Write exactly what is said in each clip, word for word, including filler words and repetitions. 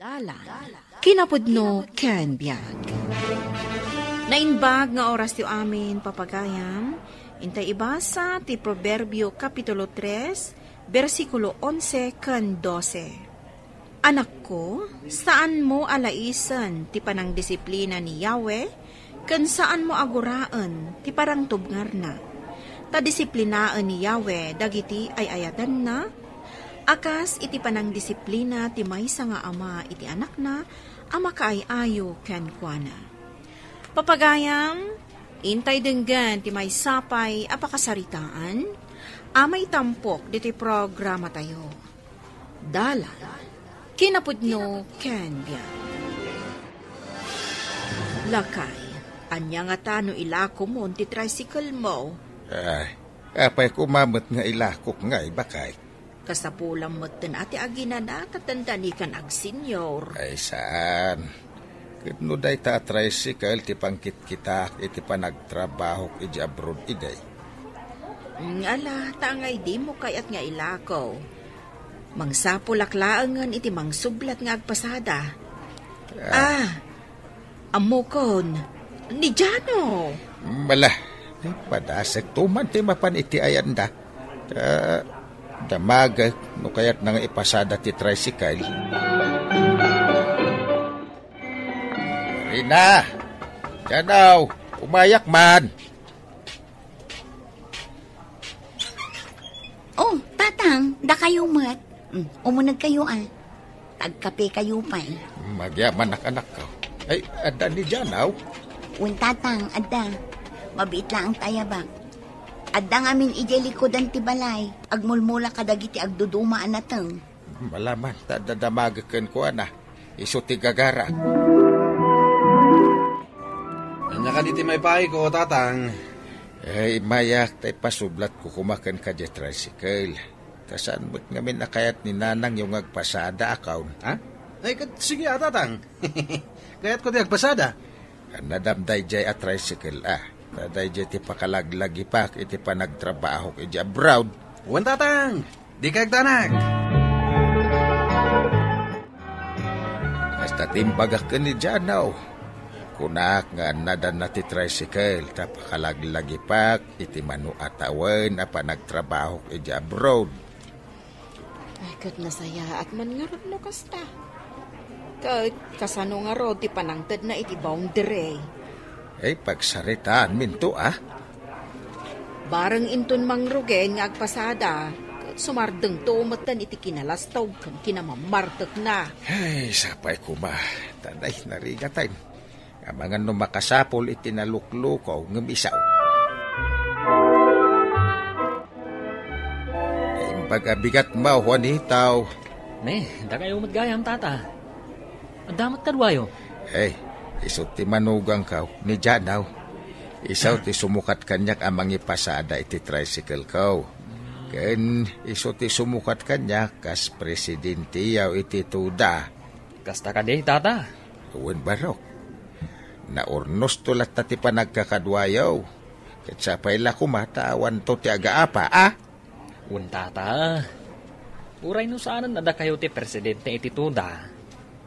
Dalan, kinapudno ken biag. Naimbag nga orastayo amin, papagayam. Intay ibasa ti Proverbio Kapitulo tres, bersikulo onse ken dose. Anakko, saanmo a laisen ti panangdisiplina ni Yahweh, ken saanmo a guraen ti parangtubngarna. Ta disiplinaen ni Yahweh dagiti ay-ayatenna, a kas iti panangdisiplina ti maysa nga ama iti anakna a makaay-ayo kenkuana. Papagayam, intay denggen ti maysa pay a pakasaritaan a maitampok ditoy programatayo. Dalan, kinapudno ken biag. Lakay, ania ngata no ilakomon ti tricycle mo? Ay, apay koma met nga ilakok ngay, baket? Kasapulam metten a ti aginana ket dandani kan agsenyor. Ay, saan. Ket no dayta a tricycle ti pangkitkitak iti panagtrabahok iti abroad idi? Mm, ala, ta angay dimo kayat nga ilako. Mangsapulak laengen iti mangsublat nga agpasada. Ah. Ah, ammokon, ni Jano. Mala, padasekto man ti mapan iti ayanda. Ta, damagek no kayatna nga ipasada ti tricycle. Rina! Janaw! Umayak man! Oh, Tatang, dakayo met. Mm, umunegkayo, a. Tagkapekayo pay. Magyamanak, anakko. Ay, adda ni Janaw? Wen, Tatang, adda. Mabiit laeng ti ayabak. Adda ngamin idiay likudan ti balay. Agmulmula kadagiti agduduma a nateng. Malaman, ta adda damagek kenkuana. Isu ti gagara. Ania kadi ti maipaayko, Tatang? Eh, immayak ta ipasublatko koma kenka diay tricycle. Ta saan met ngamin a kayat ni nanangyo nga agpasada, a, kaon? Ha? Ay, ket sige, a, Tatang. Kayatko ti agpasada. Nadam daydiay a tricycle, a. Ta daydiay ti pakalaglagipak iti panagtrabahok iti abroad. Wen, Tatang! Dika agdanag! Kasta ti imbagak ken ni Janaw. Kunak nga annadanna ti tricycle ta pakalaglagipak iti mano a tawen a panagtrabahok iti abroad. Ay, ket nasayaat man ngarud no kasta. Ket kasano ngarud ti panangtedna iti boundary? Ay, pagsaritaanminto, a. Bareng inton mangrugen nga agpasada, ket sumardengto metten iti kinalastog ken kinamammartekna. Ay, sapay koma, ta nay narigaten. Amangan no makasapul iti naluklukaw ngem isao. Naimbag a bigat mo, Juanito. Ne, dakayo met gayam, Tata. Adda met kaduayo? Eh, isu ti manugangko, ni Janaw. Isu ti sumukat kaniak a mangipasada iti tricycle ko. Ken isu ti sumukat kaniak kas presidente iti TUDA. Kasta kadi, Tata? Wen, barok. Naurnosto latta ti panagkakaduayo. Ket sapay la koma ta awanto ti agaapa, a? Wen, Tata. Uray no saanen a dakayo ti presidente iti TUDA,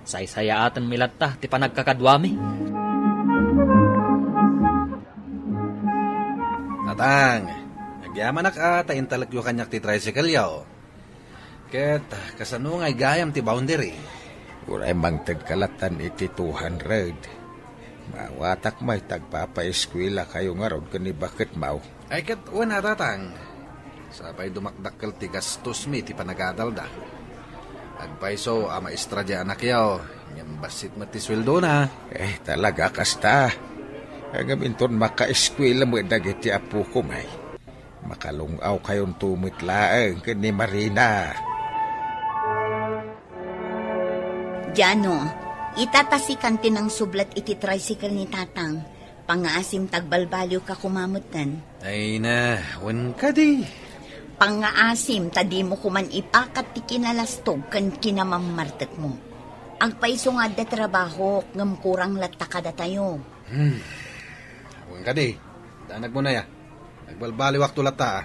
saysayaatenmi latta ti panagkakaduami. Tatang, agyamanak a ta intalekyo kaniak ti tricycle-yo. Ket kasano ngay gayam ti boundary? Uray mangted ka lattan iti two hundred. Maawatak met ta agpapaeskuelakayo ngarud ken ni baketmo. Ay, ket wen a, Tatang. Sapay dumakdakkel ti gastosmi iti panagadalda. Agpayso a maestra diay anakyo, ngem bassit met ti sueldona. Eh, talaga kasta. Ngem inton makaeskuela met dagiti appokom, ay. Makalung-awkayonto met laeng ken ni Marina. Jano, ita ta sikan ti nangsublat iti tricycle ni Tatang. Pangngaasim ta agbalbaliwka koma metten. Ay na, wen kadi. Pangngaasim ta dimo koman ipakat ti kinalastog ken kinamammartekmo. Agpayso nga adda trabahok ngem kurang latta kadatayo. Hmm. Wen kadi, danagmo na ya. Agbalbaliwakto latta, a.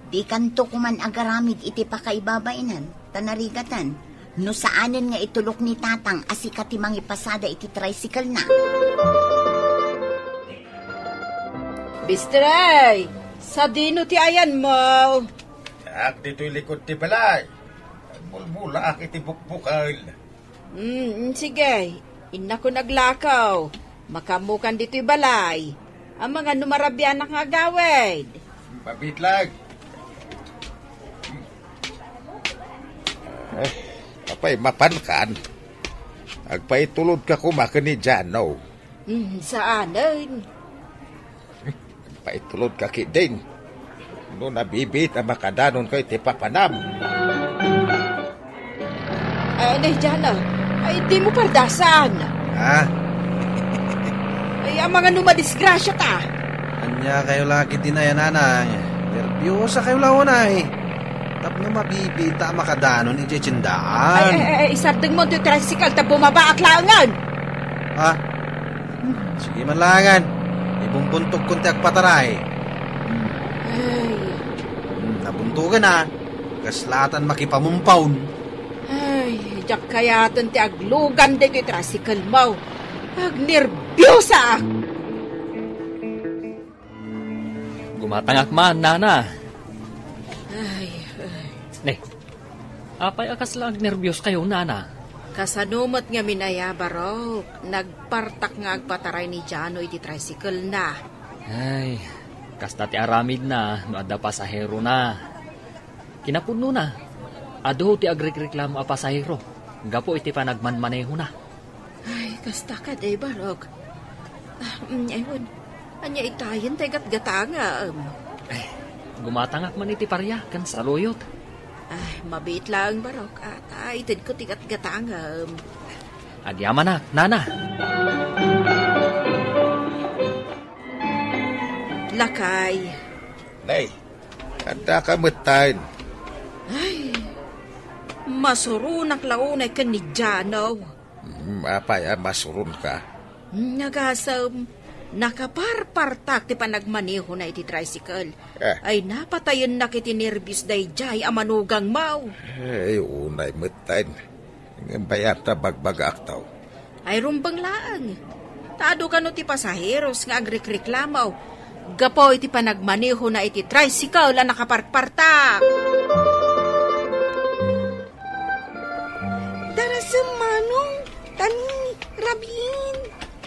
Dikanto koman agaramid iti pakaibabaenan, ta narigatan. No saanen nga itulok ni Tatang a sika ti mangipasada iti tricycle-na. Bistrey, sadino ti ayanmo? Diak ditoy likod ti balay. Bulbulaak iti bukbukel. Mm, sige. Innakon aglakaw. Makaammokan ditoy balay. Amangan no marabianak nga agawid. Mabitlag. Eh, apay, mapankan? Agpaitulodka koma ken ni Jano. Hmm, saanen? Agpaitulodka ketdin. No nabibiit a makadanonkayo iti papanam. Ay, nay, Jano. Ay, dimo pardasan. Ha? Ay, amangan no madisgrasya ta. Ania kayo la ketdin, nanang? Nerbiosa kayo la unay. Tapno mabibiit a makadanon idiay tiendaan. Ay, ay, ay, isardengmo ti tricycle ta bumabaak laengen. Ha? Sige man laengen. Ibumbuntogkon ti agpataray. Ay. Hmm, nabuntogen a. Kasla atan makipamumpaw. Ay, diak kayaten ti aglugan daytoy tricycle-mo. Agnerbiosaak. Gumatangak man, nana. Ay, ay. Ne, apay a kasla agnerbios kayo, nana? Kasano met ngamin aya, Barok? Nagpartak nga agpataray ni Jano iti tricycle-na. Ay, kasta ti aramidna no adda pasaherona. Kinapudnona, adu ti agrikreklamo a pasahero gapu iti panagmanmanehona. Ay, kasta kadi, Barok. Ah, mm, aywan. Ania itayen tay gatgatangam? Ay, gumatangak man iti paria ken saluyot. Ay, mabiit laeng, Barok. Ah, ta itedko ti gatgatangam. Agyamanak, nana. Lakay. Nay, addaka metten. Ay, masuronak la unay ken ni Jano. Hmm, apay a masuronka? Nagasem, nakaparpartak ti panagmanehona iti tricycle. Eh. Ay, napatayennak iti nerbios daydiay a manugangmo. Ay, unay metten. Ngem bayat ta bagbagaakto. Ay, rumbeng laeng. Ta adu kano ti pasaheros nga agrikreklamo gapu iti panagmanehona iti tricycle a nakaparpartak. Darasem, Manong, ta ni rabiin.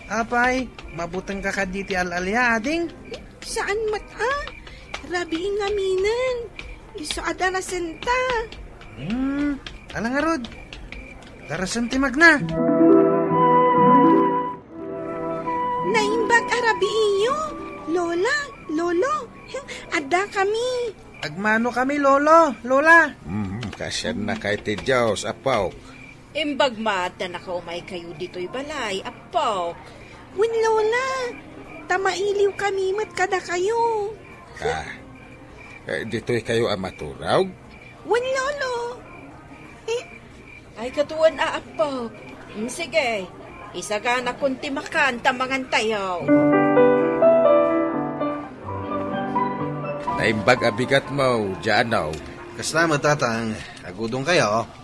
Apay, mabutengka kadi ti al-alia, ading? Saan met a? Rabiin ngaminen. Isu a darasenta. Hmm, ala ngarud. Darasem ti magna. Naimbag a rabiiyo, Lola, Lolo. Addakami. Agmano kami, Lolo, Lola. Hmm, kasiannakay ti Dios, apok. Imbag met ta nakaumaykayo ditoy balay, apok. Wen, Lola, ta mailiwkami met kadakayo. Ah, eh, ditoykayo a maturog? Wen, Lolo. Eh. Ay, katuan a, apok. Mm, sige, isaganakon ti makan ta mangantayo. Naimbag a bigatmo, Jano. Kasla met, Tatang, agudongkayo.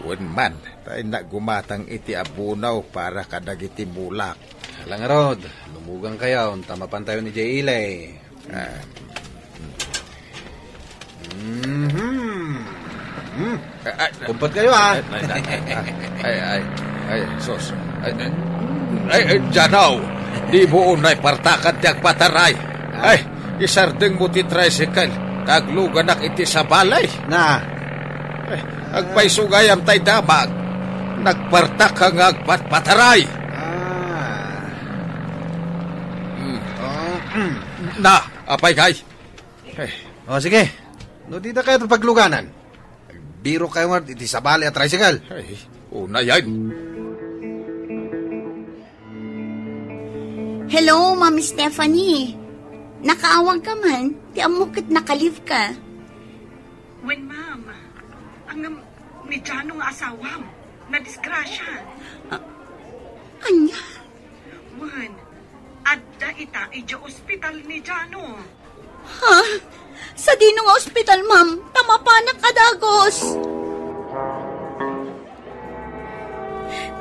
Wen man, ta innak gumatang iti abono para kadagiti mulak. Ala ngarud, lumugangkayo, ta mapantayon idiay ili. Ah. Mhm. Hmm. Ay, ay, Kumpetkayo, ah. Ay, ay, ay, ay, ay, ay, sus. Ay, ay, ay, ay, Jano, dimo unay partakan ti agpataray. Ah. Ay, isardengmo ti tricycle, ta agluganak iti sabali. Na. Eh, agpayso gayam tay damag. Nagpartak ka nga agpatpataray. Ah. Hmm. Oh, hmm. Na, apay kay? Eh. Oh, sige. No, dida kayo pagluganan. Biro kayo nga iti sabali a tricycle. Ay, una yan. Hello, Ma'am Stephanie. Nakaawag ka man? Ti ammok ket nakalive ka. Wen, ma'am. Ang ni Jano nga asawam, nadisgrasya. Ah, anya? Wen, adda ita idiay ospital ni Jano. Ha? Sadino nga ospital, ma'am? Ta mapanak a dagos.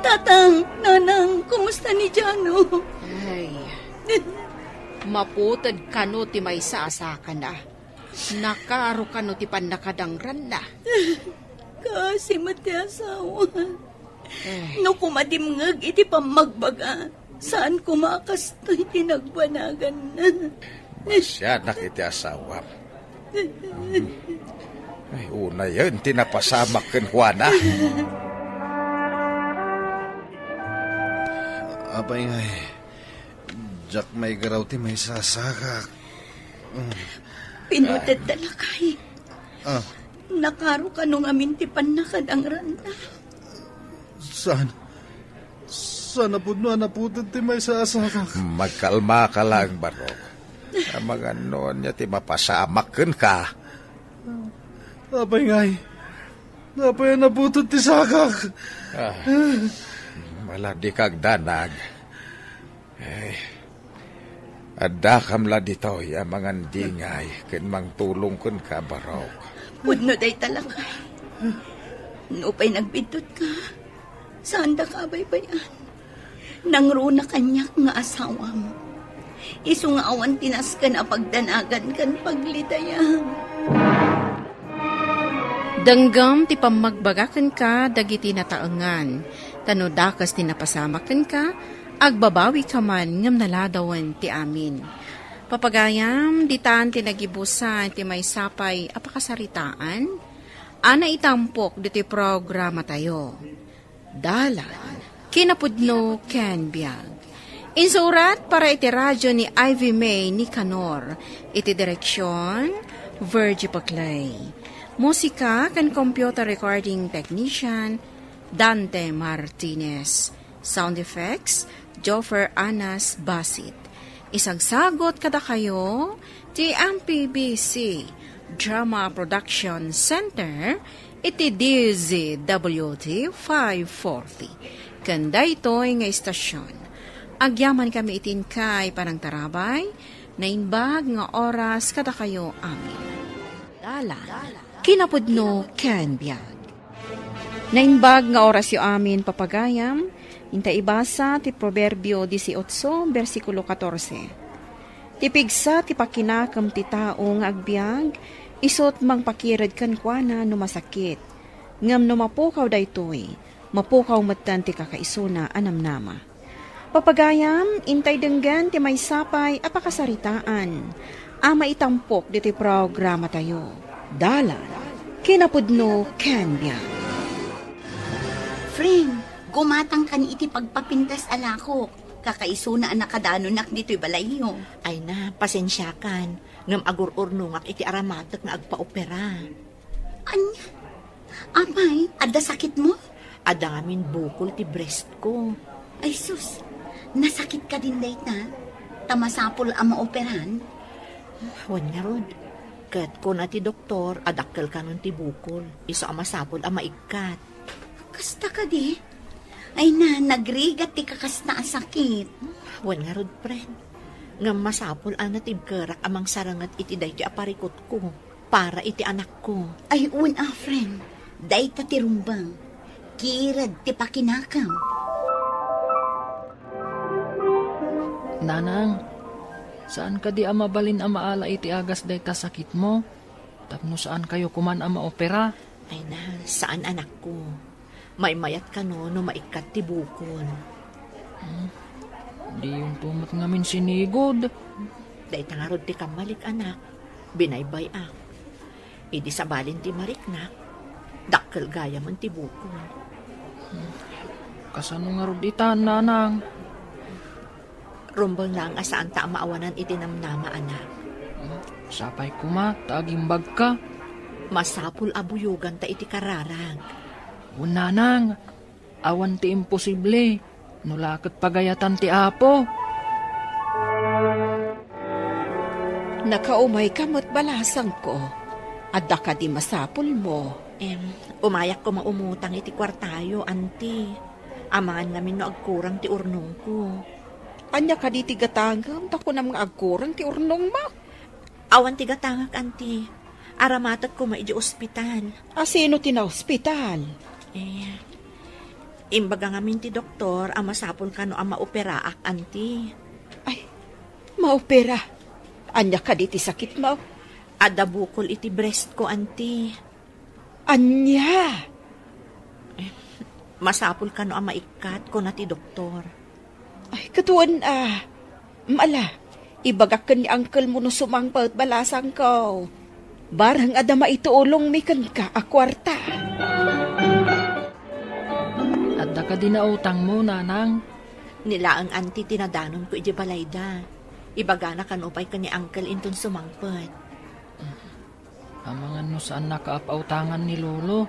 Tatang, nanang, kumusta ni Jano? Ay, maputed kano ti maysa a sakana. Nakaro kano ti pannakadangranna. Kaasi met ti asawa. Eh. No kumadimngeg iti pammagbaga, saan koma a kastoy ti nagbanaganna. Masianak iti asawam. Ay, unayen ti napasamak kenkuana. Apay ngay, diak maigaraw ti maysa a sakak. Pinuted da, lakay. Ah. Nakaro kano ngamin ti pannakadangranna. Saan? Saan a pudno a naputed ti maysa a sakak? Magkalmaka laeng, Barok. Amangan no ania ti mapasamak kenka. Apay ngay? Apay a naputed ti sakak? Ah, maladika agdanag. Ay, addakam la ditoy a mangandingay ken mangtulong kenka, Barok. Pudno dayta, lakay. Nupay nagbiddut ka, saan da ka abaybay-an. Nangruna kaniak nga asawam. Isu nga awan ti nasken a pagdanagan ken paglidayam. Denggem ti pammagbaga kenka dagiti nataengan, ta no dakes ti napasamak kenka, agbabawika man ngem naladawen ti amin. Papagayam, ditan ti nagibusa ti maysa pay a pakasaritaan a naitampok ditoy programatayo. Dalan, kinapudno ken biag. Insurat para iti radio ni Ivy May Nicanor. Iti direksyon, Virgie Paclay. Musika ken computer recording technician, Dante Martinez. Sound effects, Joffer Anas Basit. Isagsagot kadakayo ti M P B C Drama Production Center iti D Z W T five forty. Ken daytoy nga istasyon, agyaman kami iti inkay panangtarabay, naimbag nga oras kadakayo amin. Dalan, kinapudno ken biag. Naimbag nga orasyo amin, papagayam, inta ibasa ti Proverbio dieciocho, bersikulo catorce. Ti pigsa ti pakinakem ti tao nga agbiag, isut' mangpakired kenkuana no masakit. Ngem no mapukaw daytoy, mapukaw metten ti kakaisuna a namnama. Papagayam, intay denggen ti maysa pay a pakasaritaan a maitampok ditoy programatayo. Dalan, kinapudno ken biag. Friend, gumatangkan iti pagpapintas a lakok. Kakaisuna a nakadanonak ditoy balayyo. Ay na, pasensiakan. Ngem agur-urnongak iti aramatek nga agpaopera. Ania? Apay, adda sakitmo? Adda ngamin bukol ti breast ko. Ay sus, nasakit kadin dayta? Ta masapul a maoperan? Wen ngarud. Ket kuna ti doktor a dakkel kanon ti bukol. Isu a masapul a maikkat. Kasta kadi? Ay na, nagrigat ti kakasta a sakit. Wen ngarud, friend. Ngem masapul a natibkerak a mangsaranget iti daytoy a parikutko para iti anakko. Ay, wen a, friend. Dayta ti rumbeng. Kired ti pakinakem. Nanang, saan kadi a mabalin a maala iti agas dayta sakitmo? Tapno saan kayo kuman a maopera? Ay na, saan, anakko. Maymayat kano no maikkat ti bukol. Hmm, diyonto met ngamin sinigod. Dayta ngarud ti kammalik, anak. Binaybay-ak. Idi sabalin ti mariknak, dakkel gayamen ti bukol. Hmm, kasano ngarud ita, nanang? Rumbeng laeng a saanta a maawanan iti namnama, anak. Hmm, sapay koma ta agimbagka. Masapul a buyoganta iti kararag. Wen, nanang, awan ti imposible no la ket pagayatan ti Apo. Nakaumayka met, balasangko. Adda kadi masapulmo? Em, umayak koma umutang iti kuartayo, anti. Amangan ngamin no agkurang ti urnongko. Ania kadi ti gatangem ta kunam nga agkurang ti urnongmo? Awan ti gatangak, anti. Aramatek koma iti ospital. A sino ti naospital? Eh, Imbaga ngamin ti doktor a masapul kano a maoperaak, anti. Ay, maopera? Ania kadi ti sakitmo? Adda bukol iti breast ko, anti. Ania? Masapul kano a maikkat, kuna ti doktor. Ay, katuen a. Mala, ibagak ken ni uncle mo no sumangpet, balasangko. Bareng adda maitulongmi kenka a kuarta. Adda kadi nautangmo, nanang? Ni laeng anti ti nadanonko idiay balayda. Ibagana kano pay ken ni uncle inton sumangpet. Amangan no saannaka a pautangan ni Lolo.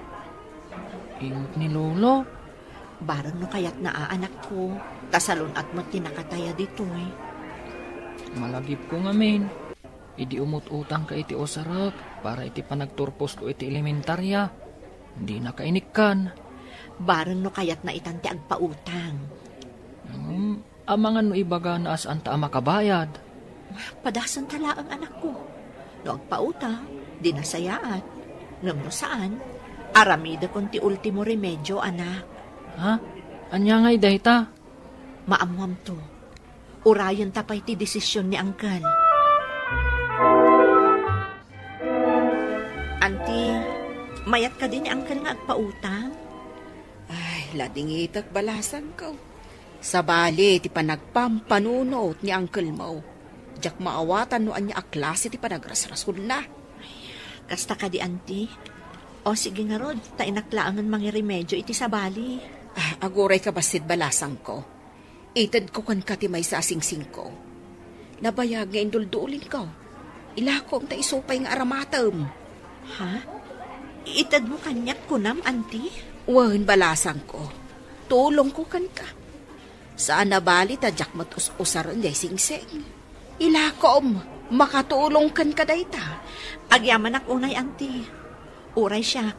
Imot ni Lolo. Bareng no kayatna a, anakko, ta salun-at met ti nakataya ditoy. Malagipko ngamin, idi umut-utangka iti usarek para iti panagturposko iti elementaria, dinaka inikkan. Bareng no kayatna itan ti agpautang. Hmm, amangan no ibagana a saanta a makabayad. Padasenta laeng, anakko. No agpautang, di nasayaat. Ngem no saan, aramidekon ti ultimo remedio, anak. Ha? Ania ngay dayta? Maammoamto. Urayenta pay ti desisyon ni uncle. Anti, mayat kadi ni uncle nga agpautang? Ay, ladingitek, balasangko. Sabali ti panagpampanunot ni uncle mo. Diak maawatan no ania a klase ti panagrasrasolna. Kasta kadi, anti? O, sige ngarud, ta inak laengen mangiremedio iti sabali. Ah, agurayka bassit, balasangko. Itedko kenka ti maysa a singsingko. Nabayag nga induldulingko. Ilakom ta isu pay nga aramatem. Ha? Itedmo kaniak kunam, anti? Wen, balasangko. Tulongko kenka. Saan a bali ta diak met us-usaren jay singsing. Ilakom, makatulong kenka dayta. Agyamanak unay, anti. Uray siak,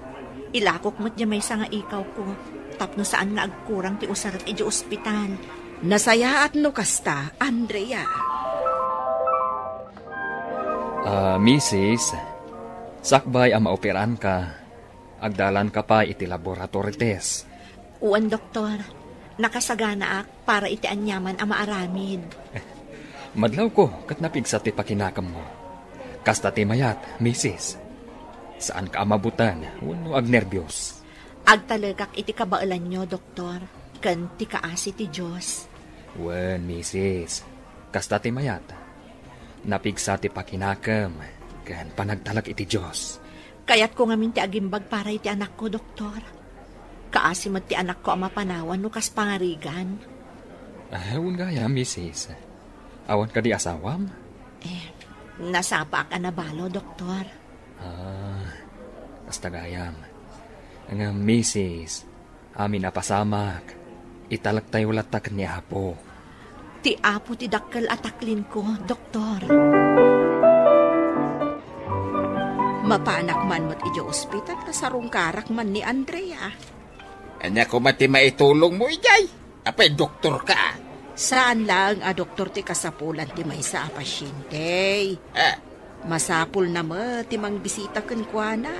ilakok met diay maysa nga ikawko, tapno saan nga agkurang ti usarek idiay ospital. Nasayaat no kasta, Andrea. Ah, misis, sakbay a maoperaanka, agdalanka pay iti laboratory test. Wen, doktor. Nakasaganaak para iti aniaman a maaramid. Madlawko ket napigsa ti pakinakemmo. Kasta ti mayat, misis. Saanka a mabuteng wenno agnerbios. Agtalekak iti kabaelanyo, doktor, ken ti kaasi ti Dios. Wen, misis. Kasta ti mayat. Napigsa ti pakinakem ken panagtalek iti Dios. Kayatko ngamin ti agimbag para iti anakko, doktor. Kaasi met ti anakko a mapanawan no kas pangarigan. Ah, wen gayam, misis. Awan kadi asawam? Eh, nasapaak a nabalo, doktor. Ah, kasta gayam. Ngem, misis, amin a pasamak, italektayo latta ken ni Apo. Ti Apo ti dakkel a taklinko, doktor. Mapanak man met idiay ospital ta sarungkarak man ni Andrea. Ania koma ti maitulongmo idiay? Apay, doktorka? Saan laeng a doktor ti kasapulan ti maysa a pasiente. Ah. Masapulna met ti mangbisita kenkuana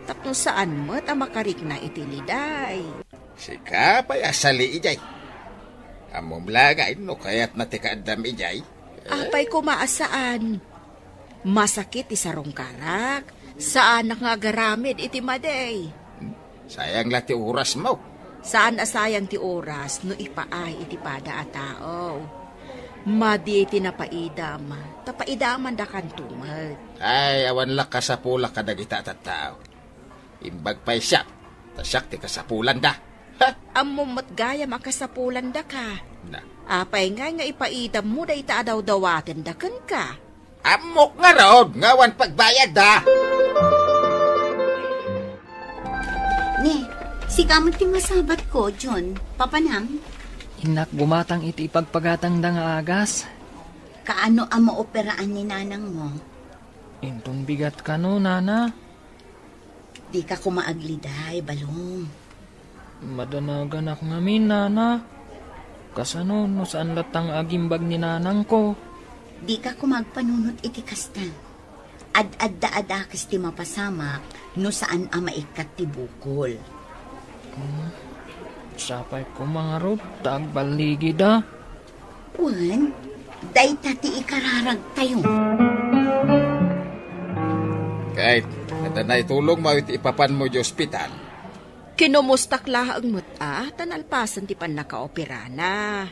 tapno saan met a makarikna iti liday. Sika pay a sali idiay. Ammom laeng no kayatna ti kaaddam idiay. Apay koma a saan? Masakit ti sarungkarak. Saanak nga agaramid iti madi. Sayang la ti orasmo. Saan a sayang ti oras no ipaay iti pada a tao. Madi ti napaidam, ta paidamandakanto met. Ay, awan la kasapulak kadagita a tattao. Imbag pay siak, ta siak ti kasapulanda. Ha? Ammom met gayam a kasapulandaka. Na. Apay ngay nga ipaidammo dayta a dawdawatenda kenka? Ammok ngarud nga awan pagbayadda. Ni, sika met ti masabatko, Jun. Papanam? Innak gumatang iti ipagpagatangda nga agas. Kaano a maoperaan ni nanangmo? Inton bigat kano, nana? Dika koma agliday, Balong. Madanaganak ngamin, nana. Kasano no saan latta nga agimbag ni nanangko? Dika koma agpanunot iti kasta. Ad-adda a dakes ti mapasamak no saan a maikkat ti bukol. Hmm. Sapay ko mangarud, ta agballigida. Wen, dayta ti ikararagtayo. Kay, adda naitulongmo iti ipapanmo iti ospital? Kinomustak laeng met a, ta nalpasen ti pannakaoperana.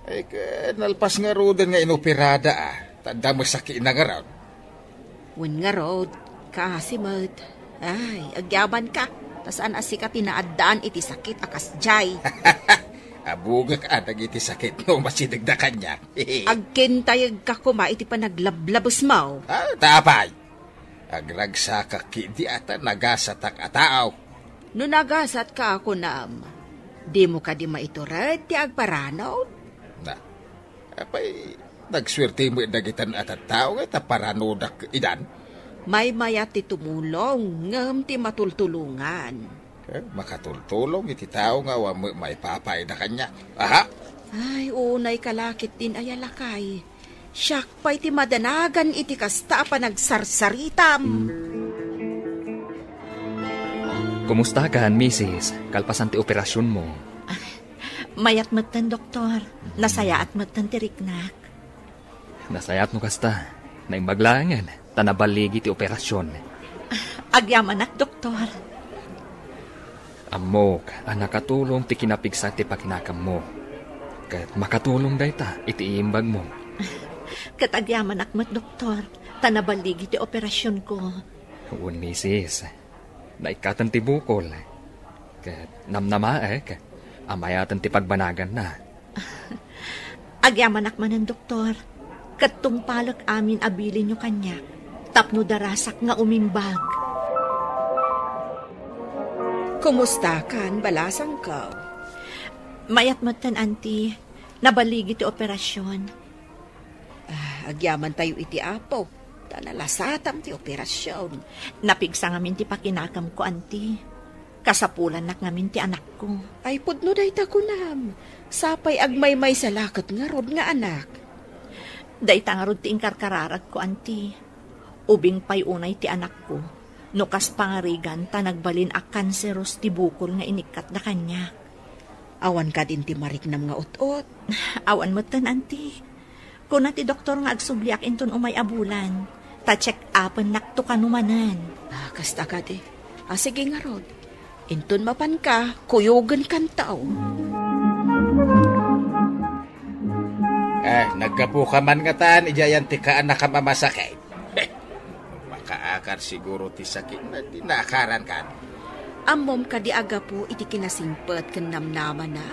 Ay, ka-, nalpas ngaruden nga inoperada, a. Ta adda met sakitna ngarud. Wen ngarud, kaasi met. Ay, agyamanka, ta saan a sika ti naaddaan iti sakit a kasdiay. Abugek a dagiti sakit no masidegda kaniak. Agkintayegka koma iti panaglablabesmo. Ah, ta apay? Agragsakak ketdi a ta nagasatak a tao. No nagasatka a kunam, dimo kadi maitured ti agparanud? Na, apay, nagsuerte met dagitan a tattao nga ta paranudak idan? Maymayat ti tumulong, ngem ti matultulongan. Eh, makatultulong iti tao nga awan met maipapaayda kaniak. Aha! Ay, unay ka la ketdin aya lakay. Siak pay ti madanagan iti kasta a panagsarsaritam. Kumustakan, misis? Kalpasan ti operasionmo? Mayat metten, doktor. Nasayaat metten ti riknak. Nasayaat no kasta. Naimbag laengen, ta naballigi ti operasion. Agyamanak, doktor. Ammok a nakatulong ti kinapigsa ti pakinakemmo. Ket makatulong dayta iti imbagmo. Ket agyamanak met, doktor, ta naballigi ti operasionko. Wen, misis. Naikkaten ti bukol. Ket namnamaek a mayaten ti pagbanaganna. Agyamanak manen, doktor. Ket tungpalek amin a bilinyo kaniak tapno darasak nga umimbag. Kumustakan, balasangko? Mayat metten, Auntie. Naballigi ti operasion. Ah, agyamantayo iti Apo, ta nalasatam ti operasion. Napigsa ngamin ti pakinakemko, Auntie. Kasapulannak ngamin ti anakko. Ay, pudno dayta kunam. Sapay agmaymaysa la ket ngarud nga anak. Dayta ngarud ti inkarkararagko, Auntie. Ubing pay unay ti anakko, no kas pangarigan ta nagbalin a kanseros ti bukol nga inikkatda kaniak. Awan kadin ti mariknam nga ut-ot? Awan metten, Auntie. Kuna ti doktor nga agsubliak inton umay a bulan. Ta check-upennakto kano manen. Ah, kasta kadi. Ah, sige ngarud. Inton mapanka, kuyogenkanto. Eh, naggapuka man ngatan idiay ti kaanakam a masakit. Makaakar siguro ti sakitna, di naakarankan. Ammom kadi a gapu iti kinasingpet ken namnamana,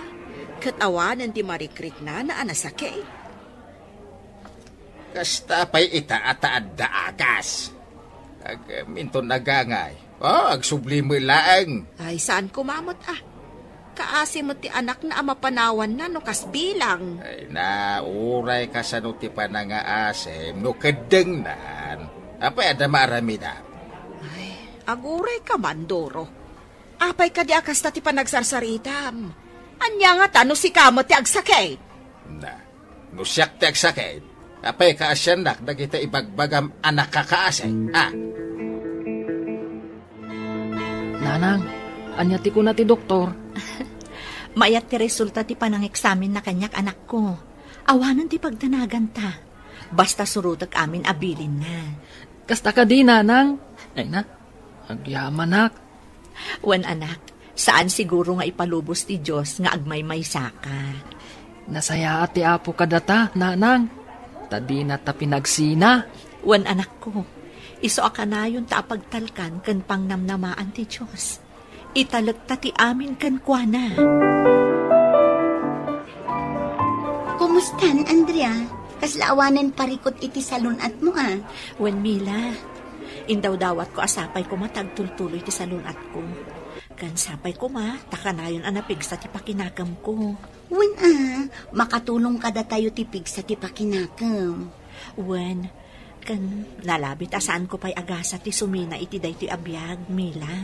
ket awanen ti marikriknana a nasakit? Kasta pay ita a ta adda agas. Ag-, minton nagangay. Oh, agsubli met laeng. Ay, saan koma met, ah. Kaasi met ti anakna a mapanawanna no kas bilang. Ay na, uray kasano ti panangaasem no keddengnan. Apay adda maaramidam? Ay, aguray ka man, Doro. Apay kadi a kasta ti panagsarsaritam? Ania ngata no sika met ti agsakit? Na, no siak ti agsakit, apay kaasiannak dagiti ibagbagam a nakakaasi, ha? Nanang, ania ti kuna ti doktor? Mayat ti resulta ti panangeksaminna kaniak, anakko. Awanen ti pagdanaganta. Basta surotek amin a bilinna. Kasta kadi, nanang? Ay na, agyamanak. Wen, anak, saan siguro nga ipalubos ti Dios nga agmaymaysaka. Nasayaat ti Apo kadata, nanang. Ta dinata pinagsina. Wen, anakko, isu a kanayonta a pagtalkan ken pangnamnamaan ti Dios. Italekta ti amin kenkuana. Kumustan, Andrea? Kasla awanen parikut iti salun-atmo, a? Wen, Mila, indawdawatko a sapay koma ta agtultuloy ti salun-atko. Ken sapay koma ta kanayon a napigsa ti pakinakemko. Wen, a, makatulong kadatayo ti pigsa ti pakinakem. Wen, ken nalabit a saanko pay agasa ti sumina iti daytoy a biag, Mila.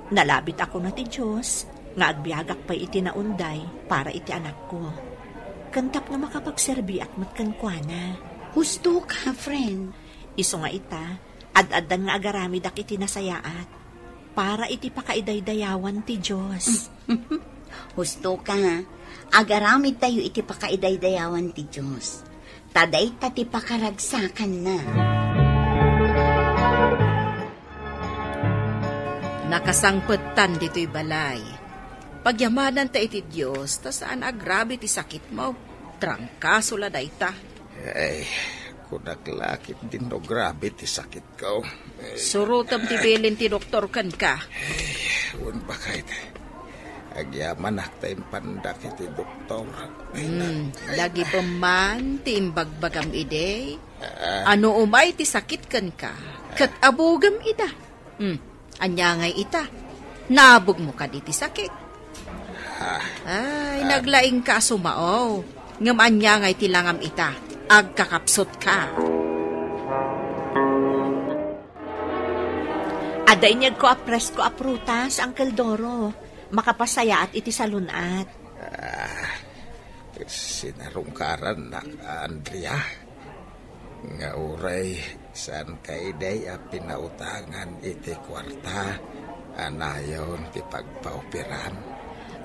Nalabit a kuna ti Dios nga agbiagak pay iti naunday para iti anakko. Ken tapno makapagserbiak met kenkuana. Husto ka, friend. Isu nga ita, ad-addan nga agaramidak iti nasayaat para iti pakaidaydayawan ti Dios. Husto ka, agaramid tayo iti pakaidaydayawan ti Dios. Ta dayta ti pakaragsakanna. Nakasangpettan ditoy balay. Pagyamanan ta iti Dios, ta saan agrabi ti sakitmo. Trangkaso la dayta. Ay, kunak la ket dinno grabe ti sakitko. Surotem ti bilin ti doktor kenka. Ay, wen bakay, agyamanak ta impandak iti doktor. Ay, Hmm, na- lagipem man ti imbagbagam idi. Ah. Ano umay ti sakit kenka, ket abugem ida. Hmm, ania ngay ita? Nabugmo kadi ti sakit? Ah. Ay, ah, naglaingka a sumao. Ngem ania ngay ti langam ita? Agkakapsutka. Adda inyegko a presko a prutas, Uncle Doro. Makapasayaat iti salun-at. Ah, sinarungkarannak, Andrea. Nga uray, saan ka idi a pinautangan iti kuarta a nayon ti pagpaoperam?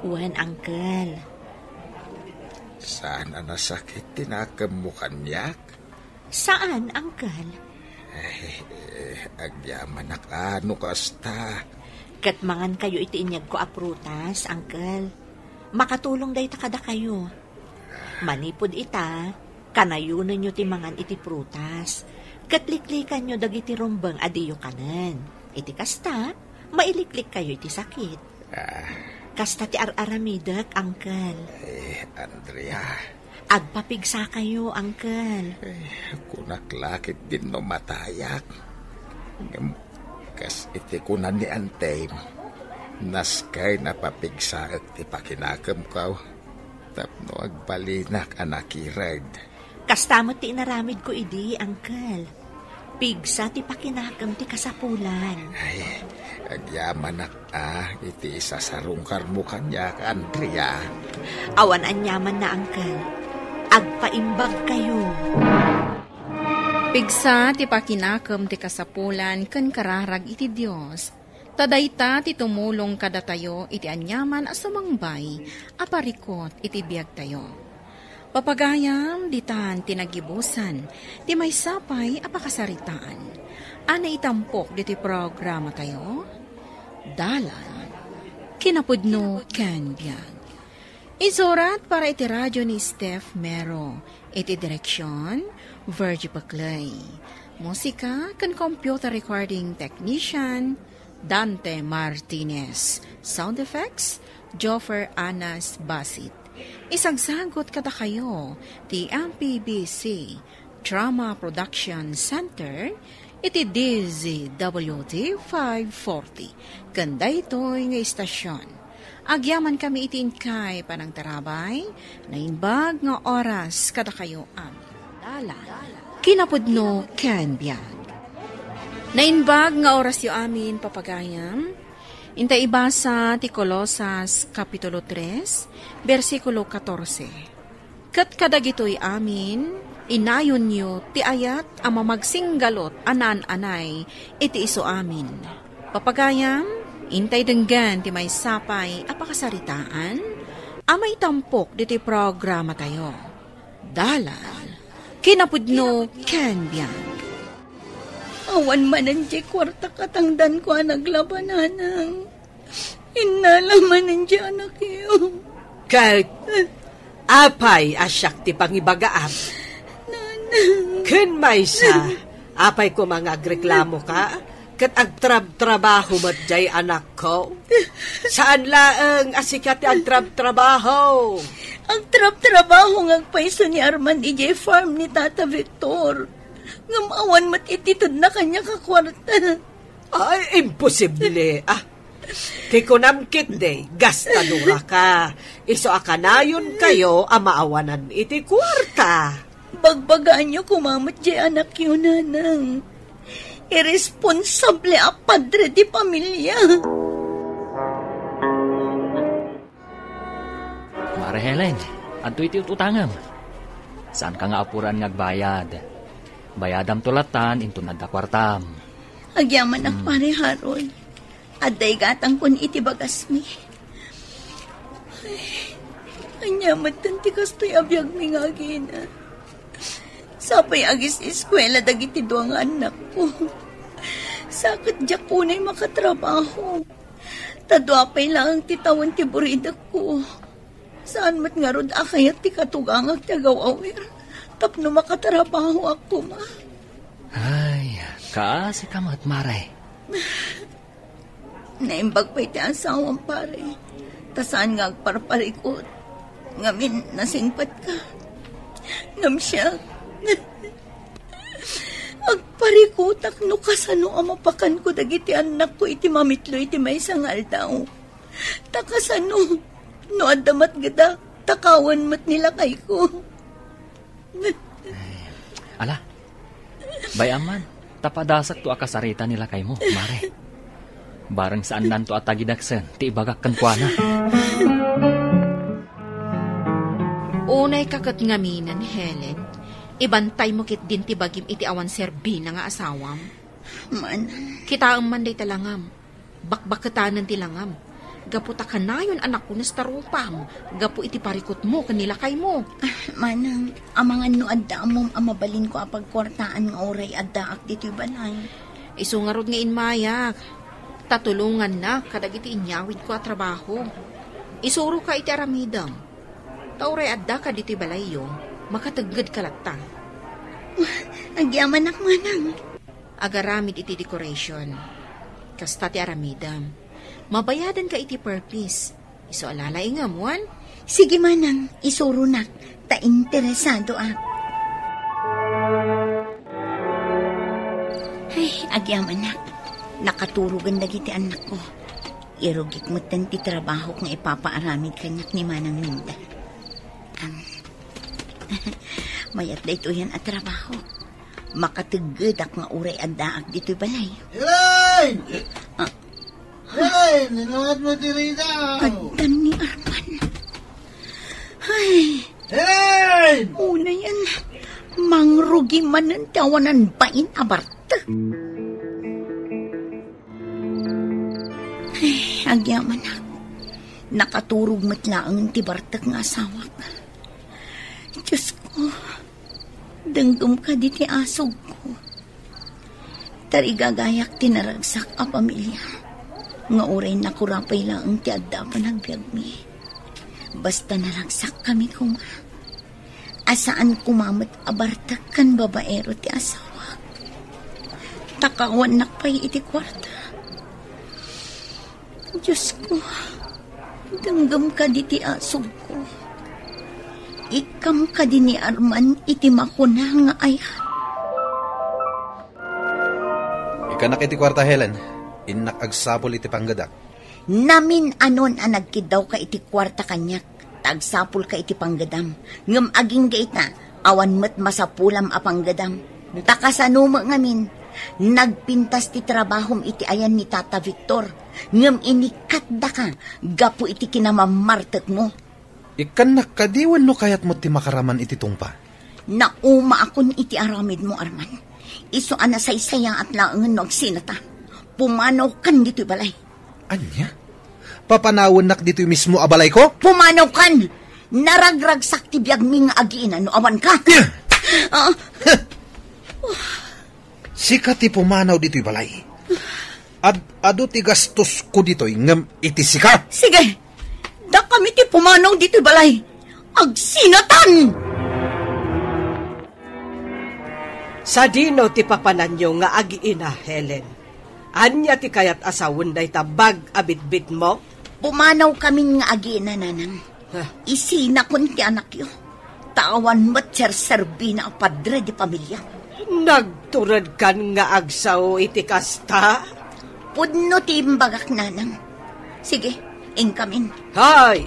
Wen, Uncle. Saan a nasakit ti nakemmo kaniak? Saan, Uncle. Eh, eh, agyamanak a no kasta. Ket mangan kayo iti inyegko a prutas, Uncle. Makatulong dayta kadakayo. Manipud ita, kanayonenyo ti mangan iti prutas, ket liklikanyo dagiti rumbeng a diyo kanen. Iti kasta, mailiklikkayo iti sakit. Ah. Kasta ti ar-aramidek, Uncle. Eh, Andrea. Agpapigsakayo, Uncle. Eh, kunak la ket dinno matayak. Ngem, kas iti kuna ni Antem, naskay napapigsaek ti pakinakemko. Tapno agbalinak a nakired. Kasta met ti inaramidko idi, Uncle. Pigsa ti pakinakem ti kasapulan. Ay, agyamanak a iti isasarungkarmo kaniak, Andrea. Awan aniamanna, Uncle. Agpaimbagkayo. Pigsa ti pakinakem ti kasapulan ken kararag iti Dios. Ta dayta ti tumulong kadatayo iti aniaman a sumangbay a parikut iti biagtayo. Papagayam, ditan ti naggibusan ti maysa pay a pakasaritaan a naitampok ditoy programatayo, Dalan, Kinapudno ken Biag. Isurat para iti radio ni Steph Mero. Iti direksyon, Virgie Paclay. Musika ken computer recording technician, Dante Martinez. Sound effects, Joffer Anas Basit. Isagsagut kadakayo ti M P B C Drama Production Center iti D Z W T five forty. Ken daytoy nga istasyon, agyamankami iti inkay panangtarabay, naimbag nga oras kadakayo amin. Dalan, Kinapudno ken Biag. Naimbag nga orasyo amin, papagayam. Inta ibasa ti Colosas, Kapitulo tres, bersikulo katorse. Ket kadagitoy amin, inayonyo ti ayat a mamagsinggalot a naan-anay iti isu amin. Papagayam, intay denggen ti maysa pay a pakasaritaan a maitampok ditoy programatayo. Dalan, Kinapudno ken Biag. Awan manen diay kuarta katangdanko a naglabananang. Innala manen diay anakyo. Ket apay a siak ti pangibagaam? Nanang. Ken maysa, apay koma nga agreklamoka? Ket agtrabtrabaho met diay anakko? Saan laeng a sika ti agtrabtrabaho. Agtrabtrabaho nga agpayso ni Arman idiay farm ni Tata Victor. Ngem awan met ititedna kaniak a kuarta. Ay, imposible, ah. Ti kunam ketdi, gastadora ka. Isu a kanayon kayo a maawanan iti kuarta. Bagbagaanyo koma met diay anakyo, nanang. Irresponsable a padre di pamilia. Mare Helen, adtoy ti ut-utangem. Saanka nga apuran nga agbayad. Bayadamto lattan inton adda kuartam. Agyamanak, Hmm. Pare Harold. Adda igatangkon iti bagasmi. Ania met ti kastoy a biagmi nga agina? Sapay agis-eskuela dagiti dua nga annakko. Sa ket diak unay makatrabaho. Ta dua pay laeng ti tawen ti buridekko. Saan met ngarud a kayat ti katugangak ti agaw-awir tapno makatrabahoak koma. Ay, kaasi ka met, Mare. Naimbag pay ti asawam, pare. Ta saan nga agparparikut. Ngamin, nasingpet ka. Ngem siak, agparikutak no kasano a mapakanko dagiti annakko iti mamitlo iti maysa nga aldaw. Ta kasano no adda matgedak, takawan met ni lakayko. Ala, bay-am man, ta padasakto a kasarita ni lakaymo, Mare. Bareng saannanto a tagidaksen ti ibagak kenkuana. Unay ka ket ngaminen, Helen, ibantaymo ketdin ti bagim iti awan serbina nga asawam. Manang. Kitaem man dayta langam. Bakbaketanen ti langam. Gapu ta kanayon a nakunes ta rupam gapu iti parikutmo ken ni lakaymo. Ah, manang, amangan no adda ammom a mabalinko a pagkuartaan nga uray addaak ditoy balay. Isu ngarud nga immayak, ta tulongannak kadagiti inyawidko a trabaho. Isuroka iti aramidem. Ta uray addaka ditoy balayyo, makateggedka latta. Agyamanak, manang. Agaramid iti decoration. Kasta ti aramidem. Mabayadanka iti per piece. Isu a lalaingem, wen? Sige, manang, isuronak, ta interesadoak. Ay, agyamanak. Nakaturogen dagiti annakko. Irugik metten ti trabahok nga ipapaaramid kaniak ni Manang Minda. Am, mayat daytoyen a trabaho. Makateggedak nga uray addaak ditoy balay. Elaine! Ah. Elaine, inawat mo ti rida! Addan ni Arman. Ay. Elaine! Unayen, mangrugi manen ti awanan bain a bartek. Ay, agyamanak. Nakaturog met laeng ti bartek nga asawak. Diosko, denggem kadi ti asugko. Tarigagayak ti naragsak a pamilia nga uray nakurapay laeng ti adda a panagbiagmi. Basta naragsakkami koma. A saan koma met a bartek ken babaero ti asawak. Takawannak pay iti kuarta. Diosko, denggem kadi ti asugko. Ikkam kadi ni Arman iti makuna nga ayat. Ikkannak iti kuarta, Helen. Innak agsapul iti panggedak. Namin-anon a nagkiddawka iti kuarta kaniak, ta agsapulka iti panggedam. Ngem agingga ita, awan met masapulam a panggedam. Ta kasano met ngamin, nagpintas ti trabahom iti ayan ni Tata Victor, ngem inikkatdaka gapu iti kinamammartekmo. Ikkannak kadi wenno kayatmo ti makaraman iti tungpa? Naumaakon iti aramidmo, Arman. Isu a nasaysayaat laengen no agsinatan. Pumanawkan ditoy balay. Ania? Papanawennak ditoy mismo a balayko? Pumanawkan! Naragragsak ti biagmi nga agiina no awanka. Ah. Sika ti pumanaw ditoy balay. Ad-adu ti gastosko ditoy ngem iti sika. Sige, dakami ti pumanaw ditoy balay. Agsinatan! Sadino ti papananyo nga agiina, Helen? Ania ti kayat a sawen dayta bag a bitbitmo? Pumanawkamin nga agiina, nanang. Ha? Isinakon ti anakyo. Ta awan met serserbina a padre di pamilia. Nagturedkan nga agsao iti kasta? Pudno ti imbagak, nanang. Sige, inkamin. Hay!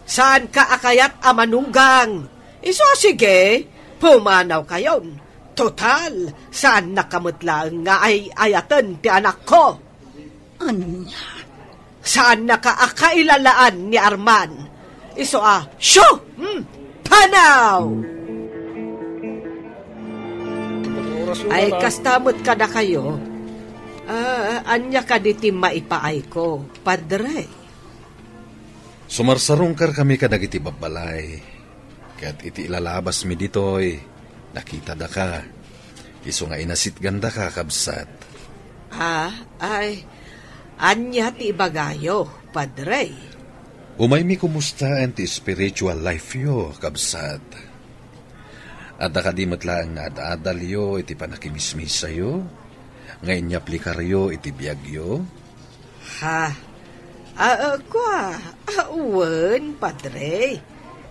Saanka a kayat a manugang? Isu a sige, pumanawkayon. Total, saannaka met laeng nga ay-ayaten ti anakko. Ania? Saannaka a kailalaan ni Arman. Isu a, shoo! Hmm, panaw! Ay, kasta met kadakayo. Ah, ania kadi ti maipaayko, Padre? Sumarsarungkarkami kadagiti babbalay, ket iti ilalabasmi ditoy, nakitadaka. Isu nga inasitgandaka, kabsat. Ah, ay, ania ti ibagayo, Padre? Umaymi kumustaen ti spiritual life-yo, kabsat. Adda kadi met laeng nga ad-adalyo iti panakimismisayo, nga inyaplikaryo iti biagyo? Ha? Ah, ah, kua, ah, wen, Padre.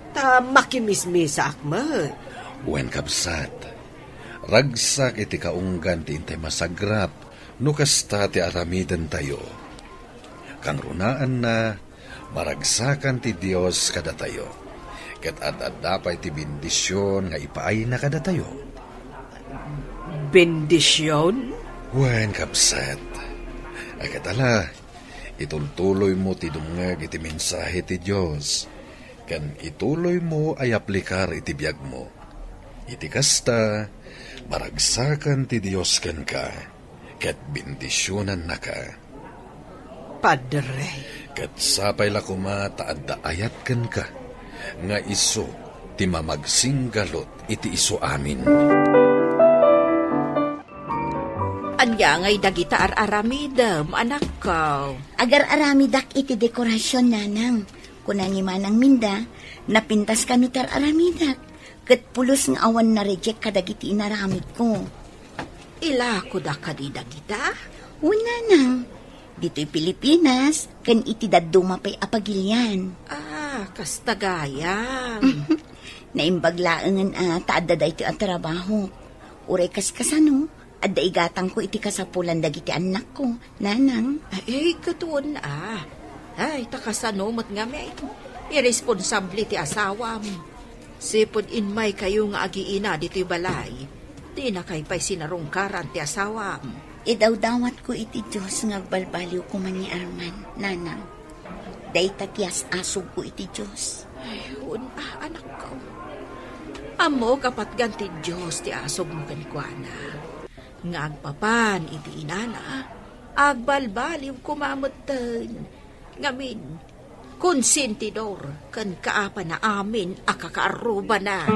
Ta makimismisaak met. Wen, kabsat. Ragsak iti kaunggan ti intay masagrap no kasta ti aramidentayo. Kangrunaanna, maragsakan ti Dios kadatayo, ket ad-adda pay ti bendision nga ipaayna kadatayo. Bendision? Wen, kabsat. Ket ala, itultuloymo ti dumngeg iti mensahe ti Dios, ken ituloymo a yaplikar iti biagmo. Iti kasta, maragsakan ti Dios kenka, ket bendisionannaka. Padre. Ket sapay la koma ta adda ayat kenka, nga isu ti mamagsinggalut iti isu amin. Ania ngay dagita ar-aramidem, anakko? Agar-aramidak iti dekorasion, nanang. Kuna ni Manang Minda, napintas kano ti ar-aramidak. Ket pulos nga awan na-reject kadagiti inaramidko. Ilakoda kadi dagita? Wen, nanang. Ditoy Pilipinas, ken iti dadduma pay a pagilian. Ah, kasta gayam. Naimbag laengen a ta adda daytoy a trabaho. Uray kas kasano, adda igatangko iti kasapulan dagiti annakko, nanang. Ay, ket wen a. Ay, ta kasano met ngamin? Irresponsable ti asawam. Sipud immaykayo nga agiina ditoy balay, dinakay pay sinarungkaran ti asawam. Idawdawatko iti Dios nga agbalbaliw koma ni Arman, nanang. Dayta ti as-asugko iti Dios. Ay, wen a, anakko. Ammok a patgan ti Dios ti asugmo kenkuana. Nga agpapan iti inana, agbalbaliw koma metten. Ngamin, konsentidor ken kaapana amin a kakaarrubana.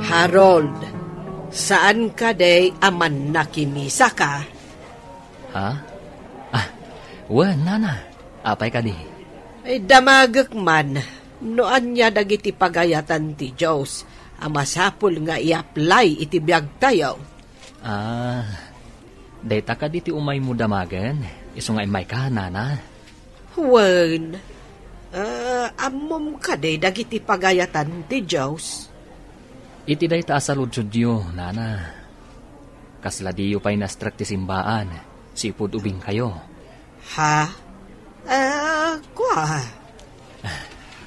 Harold, saan kadi a mannakimisaka? Ha? Ah, wen, nana. Apay kadi? Ay, damagek man no ania dagiti pagayatan ti Dios a masapul nga i-apply iti biagtayo. Ah, dayta kadi ti umaymo damagen, isu nga immayka, nana? Wen, ah, ammom kadi dagiti pagayatan ti Dios? Iti dayta a saludsodyo, nana, kasla diyo pay nastrek ti simbaan, sipud ubingkayo. Ha? Ah, kua?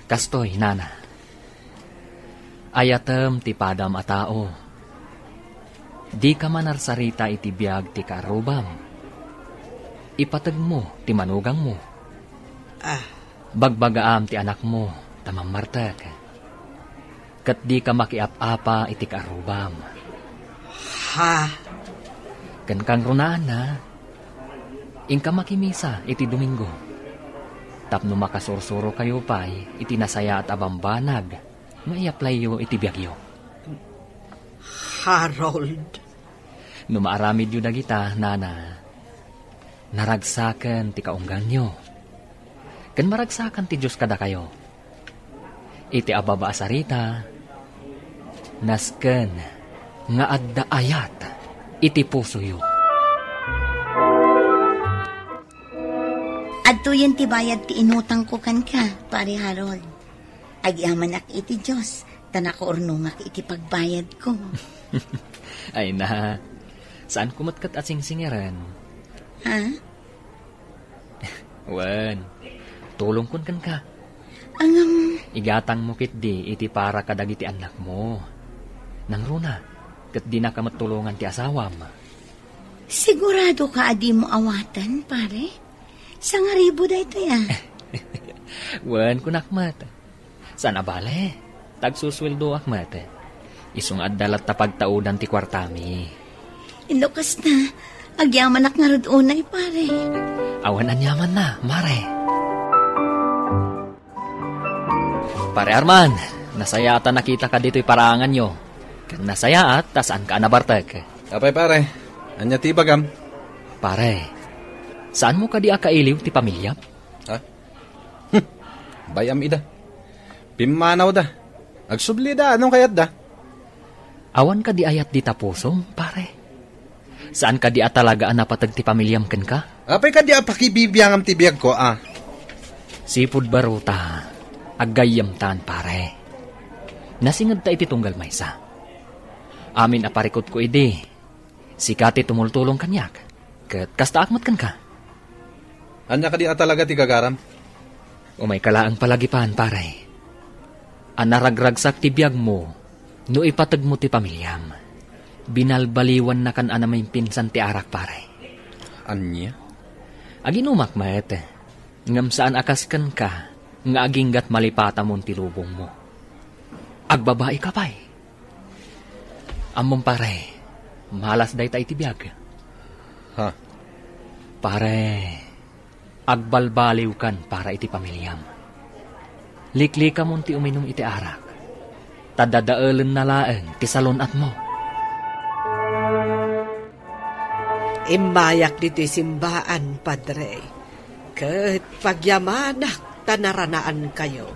Kastoy, nana. Ayatem ti padam a tao. Dika manarsarita iti biag ti kaarrubam. Ipategmo ti manugangmo. Ah. Bagbagaam ti anakmo ta mammartek. Ket dika makiap-apa iti kaarrubam. Ha? Ken kangrunaanna, inka makimisa iti Domingo, tapno makasursurokayo pay iti nasayaat a bambanag nga i-applyyo iti biagyo. Harold. No maaramidyo dagita, nana, naragsaken ti kaunggangyo. Ken maragsakan ti Dios kadakayo. Iti ababa a sarita, nasken nga adda ayat iti pusoyo. Adtoyen ti bayad ti inutangko kenka, Pare Harold. Agyamanak iti Dios, ta nakaurnongak iti pagbayadko. Ay na, saanko met ket a singsingeren. Ha? Wen, tulongkon kenka. Ngem igatangmo ketdi iti para kadagiti annakmo. Nangruna, ket dinaka met tulongan ti asawam. Sigurado ka a dimo awaten, pare? Sangaribo daytoy, a. Wen, kunak met. Saan a bale, ta agsusueldoak met. Isu nga adda latta pagtaudan ti kuartami. No kasta, Agyamanak ngarud unay, pare. Awan aniamanna, mare. Pare Arman, nasayaat a nakitaka ditoy paraanganyo. Ken nasayaat ta saanka a nabartek. Apay, pare, ania ti ibagam? Pare, saanmo kadi a kailiw ti pamiliam? Ha? Hmm, bay-am ida. Pimmanawda. Agsublida, anong kayatda? Awan kadi ayat dita pusom, pare? Saan kadi a talaga a napateg ti pamiliam kenka? Apay kadi a pakibibiangam ti biagko, a? Sipud baruta, aggayyemtan, pare. Nasingedta iti tunggal maysa. Amin a parikutko idi, sika ti tumultulong kaniak, ket kastaak met kenka. Ania kadi a talaga ti gagaram? Umayka laeng palagipan, pare. A naragragsak ti biagmo no ipategmo ti pamiliam. Binalbaliwannakan a namimpinsan ti arak, pare. Ania? Aginumak met, ngem saan a kas kenka nga aginggat malipatamon ti lubongmo. Agbabaika pay. Ammom, pare, malas dayta iti biag. Ha? Pare, agbalbaliwkan para iti pamiliam. Liklikamon ti uminum iti arak, ta dadaelenna laeng ti salun-atmo. Immayak ditoy simbaan, Padre, ket pagyamanak ta naranaankayo.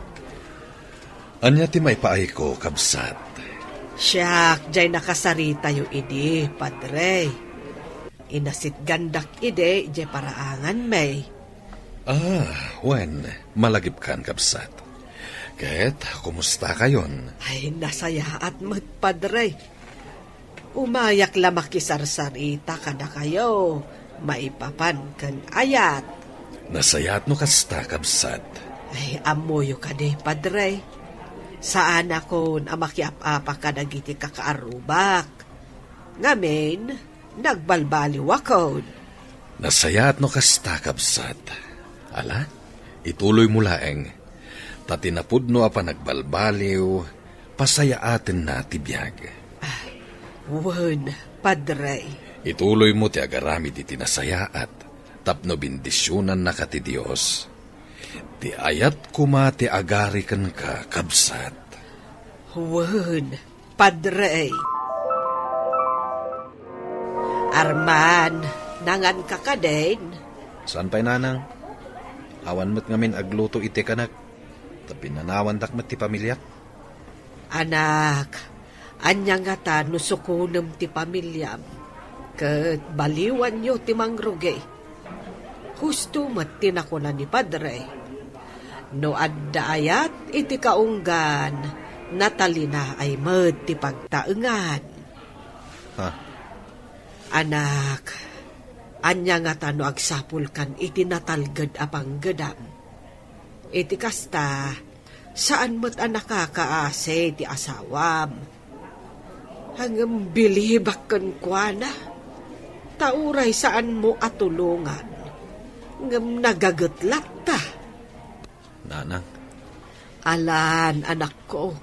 Ania ti maipaayko, kabsat? Siak diay nakasaritayo idi, Padre. Inasitgandak idi diay paraanganmi. Ah, wen, malagipkan, kabsat. Ket, kumustakayon? Ay, nasayaat met, Padre. Umayak la makisarsarita kadakayo maipapan ken ayat. Nasayaat no kasta, kabsat. Ay, ammoyo kadi, Padre. Saanakon a makiap-apa kadagiti kakaarrubak. Ngamin, nagbalbaliwakon. Nasayaat no kasta, kabsat. Ala, ituloymo laeng. Ta ti napudno a panagbalbaliw, pasayaatenna ti biag. Ah, wen, Padre. Ituloymo ti agaramid iti nasayaat, tapno bendisionannaka ti Dios. Ti ayat koma ti agari kenka, kabsat. Wen, Padre. Arman, nanganka kadin? Saan pay, nanang? Awan met ngamin agluto iti kanak, ta pinanawandak met ti pamiliak. Anak, ania ngata no sukonem ti pamiliam, ket baliwanyo ti mangrugi? Husto met ti nakuna ni Padre, "No adda ayat iti kaunggan, natalinaay met ti pagtaengan." Ha? Anak, ania ngata no agsapulkan iti natalged a panggedam? Iti kasta, saan met a nakakaasi ti asawam. Ngem bilibak kenkuana, ta uray saanmo a tulongan, ngem nagaget latta. Nanang. Alan, anakko,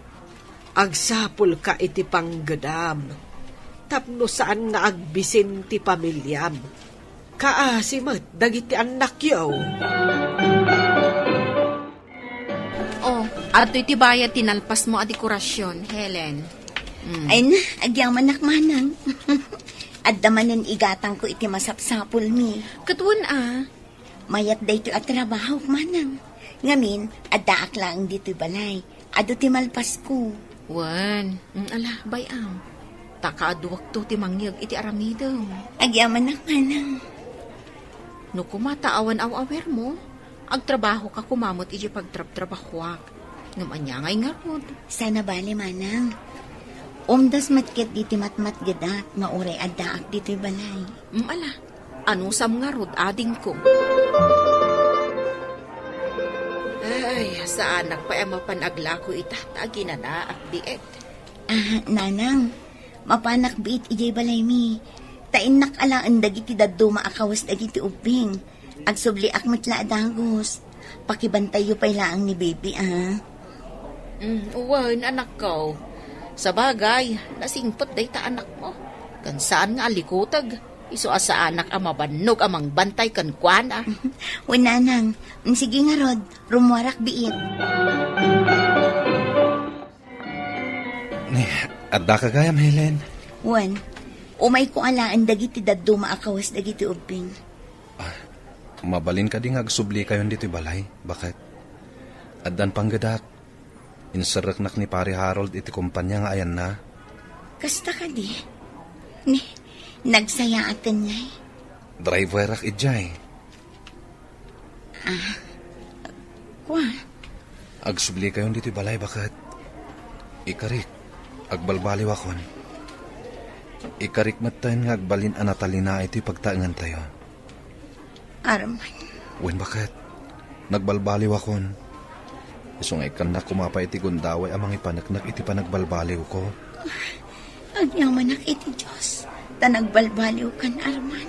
agsapulka iti panggedam, tapno saan nga agbisin ti pamiliam. Kaasi met dagiti annakyo. Oh, adtoy ti bayad ti nalpasmo a dekorasion, Helen. Mm. Ay na, agyamanak manang. Adda manen igatangko iti masapsapulmi. Ket wen a. Mayat daytoy a trabahok, manang. Ngamin, addaak laeng ditoy balay. Adu ti malpasko. Wen, mm, ala, bay-am. Ta kaaduakto ti mangyeg iti aramidem. Agyamanak, manang. No koma ta awan aw-awirmo, agtrabahoka koma met iti pagtrabtrabahoak. Ngem ania ngay ngarud? Saan a bale, manang. Umdas met ketdi ti matmatgedak nga uray addaak ditoy balay. Mm, ala. Anusam ngarud, adingko? Ay, saanak pay a mapan aglako ita, ta aginanaak biit. Ah, nanang, mapanak biit idiay balaymi. Ta innak alaen dagiti dadduma a kawes dagiti ubbing. Agsubliak met la a dagus. Pakibantayyo pay laeng ni baby, ah. Mm, wen, anakko. Sabagay, nasingpet dayta anakmo. Ken saan nga alikuteg. Isu a saanak a mabannog a mangbantay kenkuana. Wen, nanang. Sige ngarud, rummuarak biit. Ni, addaka gayam, Helen? Wen, umayko alaen dagiti dadduma a kawes dagiti ubbing. Ah, mabalin kadi nga agsublikayon ditoy balay, baket? Addan panggedak. Inserreknak ni Pare Harold iti kompania nga ayanna. Kasta kadi? Ni, nagsayaaten ngay? Driverak idiay. Ah, kua? Agsublikayon ditoy balay, baket? Ikarik, agbalbaliwakon. Ikarik metten nga agbalin a natalinaay toy pagtaengantayo. Arman. Wen, baket? Nagbalbaliwakon. Isu nga ikkannak koma pay iti gundaway a mangipaneknek iti panagbalbaliwko. Agyamanak iti Dios, ta nagbalbaliwkan, Arman.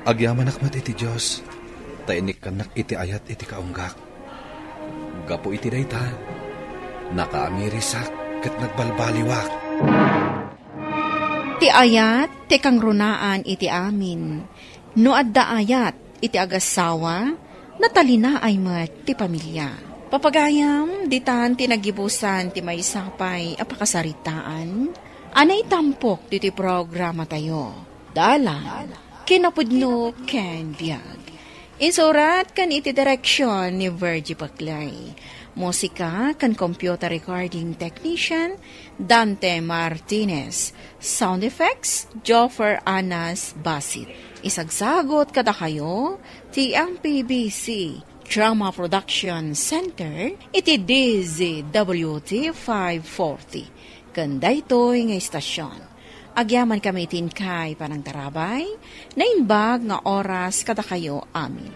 Agyamanak met iti Dios, ta inikkannak iti ayat iti kaunggak. Gapu iti dayta, nakaamirisak ket nagbalbaliwak. Ti ayat, ti kangrunaan iti amin. No adda ayat iti agassawa, natalinaay met ti pamilia. Papagayam, ditan ti nagibusan ti maysa pay a pakasaritaan a naitampok ditoy programatayo. Dalan, kinapudno ken biag. Insurat ken iti direksyon ni Virgie Paclay. Musika ken computer recording technician, Dante Martinez. Sound effects, Joffer Anas Basit. Isagsagot kadakayo ti M P B C Drama Production Center iti D Z W T five forty. Ken daytoy nga istasyon, agyamankami iti inkay panangtarabay, naimbag nga oras kadakayo amin.